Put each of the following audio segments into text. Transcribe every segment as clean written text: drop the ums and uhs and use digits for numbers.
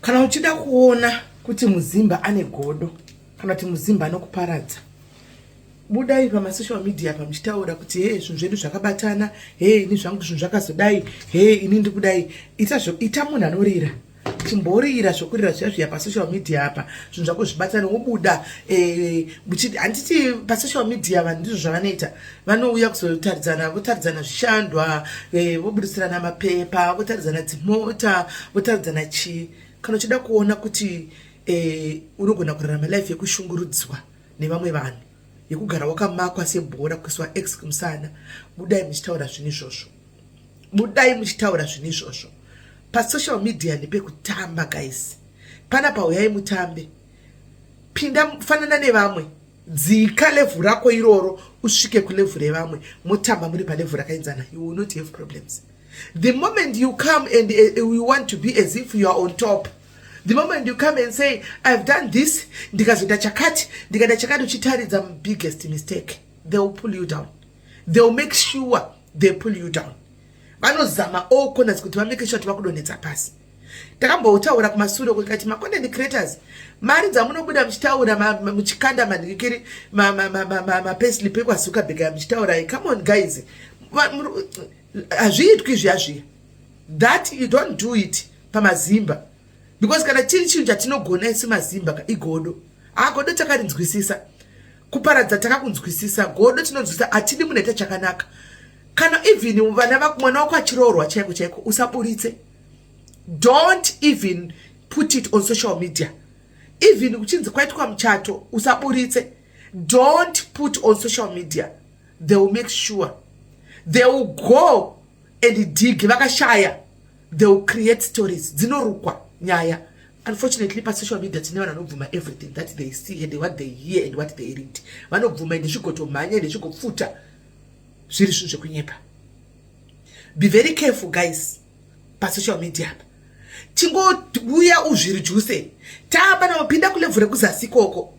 Kana uchida kuona kuti muzimba ane godo kana kuti muzimba anokuparadza, budai pamasocial media pamuchitaura kuti hee, zvinhu zvedu zvakabatana, hee, ini zvangu zvinhu zvakazodai, hee, ini ndikudai. Ita, ita munhu anorira, chimborira zvokurira zviya zviya pasocial media apa, zvinhu zvako zvibatane, wobuda. Handiti pasocial media vanhu ndizvo zvavanoita? Vanouya kuzotaridzana, votaridzana zvishandwa, vobudisirana mapepa, votaridzana dzimota, votaridzana chii. Kana uchida kuona kuti unogona kurarama life yekushungurudzwa nevamwe vanhu, yekugara wakamakwa sebhora, kuiswa x kumusana, budai muchitaura zvinhu izvozvo. Budai muchitaura zvinhu izvozvo pasocial media. Ndepekutamba, guys. Panapa uyai mutambe. Pinda, fanana nevamwe, dzika level rako iroro usvike kulevel revamwe, motamba muri palevel rakaenzana. You will not have problems. The moment you come and you want to be as if you are on top, the moment you come and say, "I've done this, ndikazoita chakati, ndikaita chakati," uchitaridza, biggest mistake. They will pull you down. They will make sure they pull you down. Vanozama all corners kuti vamake sure kuti vakudonhedza pasi. Takambotaura kumasure kukati macontent creators, mari dzamunobuda muchitaura, muchikanda manhikiri, mapayslip ekwaZuckerberg muchitaura, come on guys, hazviitwi zviya zviya. That you don't do it pamazimba, because kana chiri chinhu chatinogona isu mazimba, igodo. Agodo takarinzwisisa, kuparadza takakunzwisisa, godo tinonzwisisa. Hatidi munhu aita chakanaka. Kana even vana, mwana wako achiroorwa chaiko chaiko, usaburitse. Don't even put it on social media. Even kuchinzi kwaitwa muchato, usaburitse. Don't put on social media. They will make sure they will go and dig. Vakashaya, they will create stories, dzinorukwa nyaya. Unfortunately, pasocial media tine vanhu vanobvuma everything that they see and what they hear and what they read. Vanobvuma ende zvigotomhanya ende zvigopfuta zviri zvinhu zvekunyepa. Be very careful, guys, pasocial media apa. Chingouya uzvireduce, taapana mapinda kulevel rekuzasi ikoko.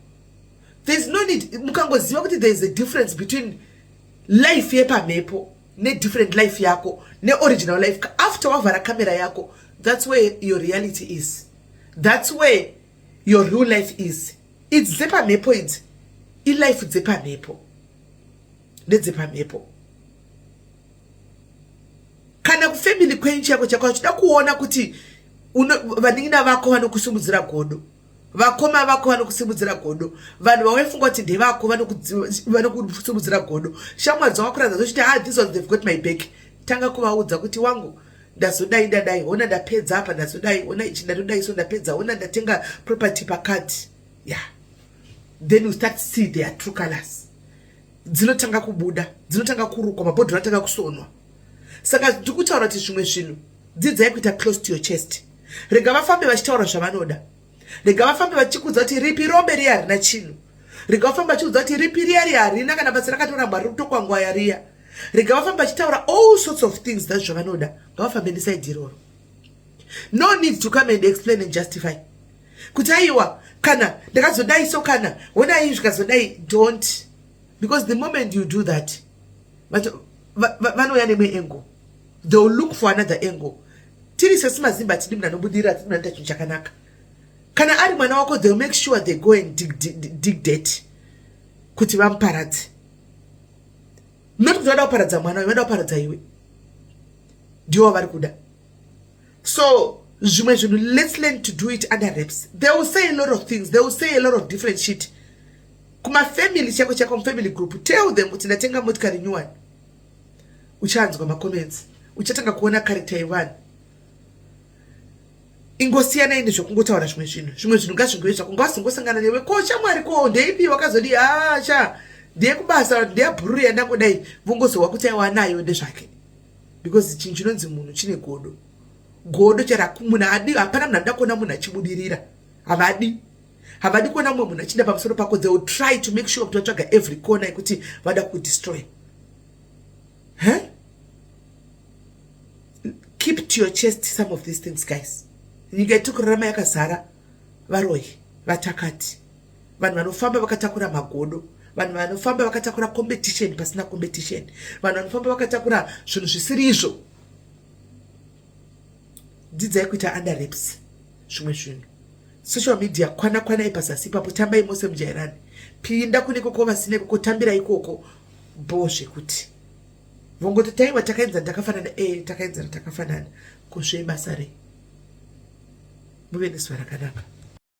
There is no need. Mukangoziva kuti there is a difference between life yepamhepo nedifferent life yako neoriginal life after wavhara kamera yako, that's where your reality is, that's where your real life is. Idzi dzepamhepo idzi, ilife dzepamhepo, ndedzepamhepo. Kana kufamily kwenyu chako chako, achida kuona kuti vanin'ina vako vanokusimudzira godo, vakoma vako vanokusimudzira godo, vanhu vawaifunga kuti ndevako vanokusimudzira godo, shamwari dzawakura dzochiti, "Ah, this one, they've got my back," tanga kuvaudza kuti, "Wangu, ndazodai, ndadai, hona ndapedza apa, ndazodai, hona ichi ndatodai, so ndapedza, hona ndatenga property pakati." Yeah, then you start see their true colors. Dzinotanga kubuda, dzinotanga kurukwa, mabhodhoro anotanga kusonwa. Saka ndiri kutaura kuti zvimwe zvinhu dzidzai kuita close to your chest. Rega vafambe vachitaura zvavanoda. Rega vafambe vachikudza kuti ripi rombe riya harina chinhu. Rega vafambe vachikudza kuti ripi riya riya harina kana basa, rakatorambwa, riri kutokwangwaya riya. Rega vafambe vachitaura all sorts of things that zvavanoda. Ngavafambe neside iroro. No need to come and explain and justify kuti, "Aiwa, kana ndakazodai, so kana honai zvikazodai." Don't, because the moment you do that, vanouya nemwe angle. They will look for another angle. Tiri sesimazimba, tidi munhu anobudirira, tidi munhu anoita chinhu chakanaka. Kana ari mwana wako, they will make sure they go and dig dirt kuti vamuparadze. Not kuti vada kuparadza mwana uyu, vada kuparadza iwe, ndiwo vari kuda. So zvimwe zvinhu, let's learn to do it under wraps. They will say a lot of things, they will say a lot of different shit. Kumafamily chako chako, mufamily group, tell them kuti ndatenga motikari new one. Uchanzwa macomments, uchatanga kuona character yevanhu. Ingosiyanai nezvekungotaura zvimwe zvinhu. Zvimwe zvinhu ngazvingove zvako, ngavazongosangana newe. Ko shamwari, ko ndeipi wakazodii? Asha ndeyekubasa, ndeyabhururu yandangodai, vongozowa kuti aiwa, nayo ndezvake, because chinhu chinonzi munhu chine godo. Godo chera munhu adi. Hapana munhu anoda kuona munhu achibudirira. Havadi, havadi kuona mumwe munhu achienda pamusoro pako. They will try to make sure kuti vatsvaga every corner yekuti vada kudestroy. Huh? Keep to your chest some of these things, guys. Nyika yetiri kurarama yakazara varoyi, vatakati, vanhu vanofamba vakatakura magodo, vanhu vanofamba vakatakura competition pasina competition, vanhu vanofamba vakatakura zvinhu zvisiri izvo. Dzidzai kuita under wraps. Zvimwe zvinhu social media, kwana kwanai pazasi ipapo, tambai mose mujairani. Pinda kune ikoko, vasina ikoko, tambira ikoko bho. Zvekuti vongoti taiwa takaenzana, takafanana, takaenzana, takafanana, kuzve basa rei? Muve nezuva rakanaka.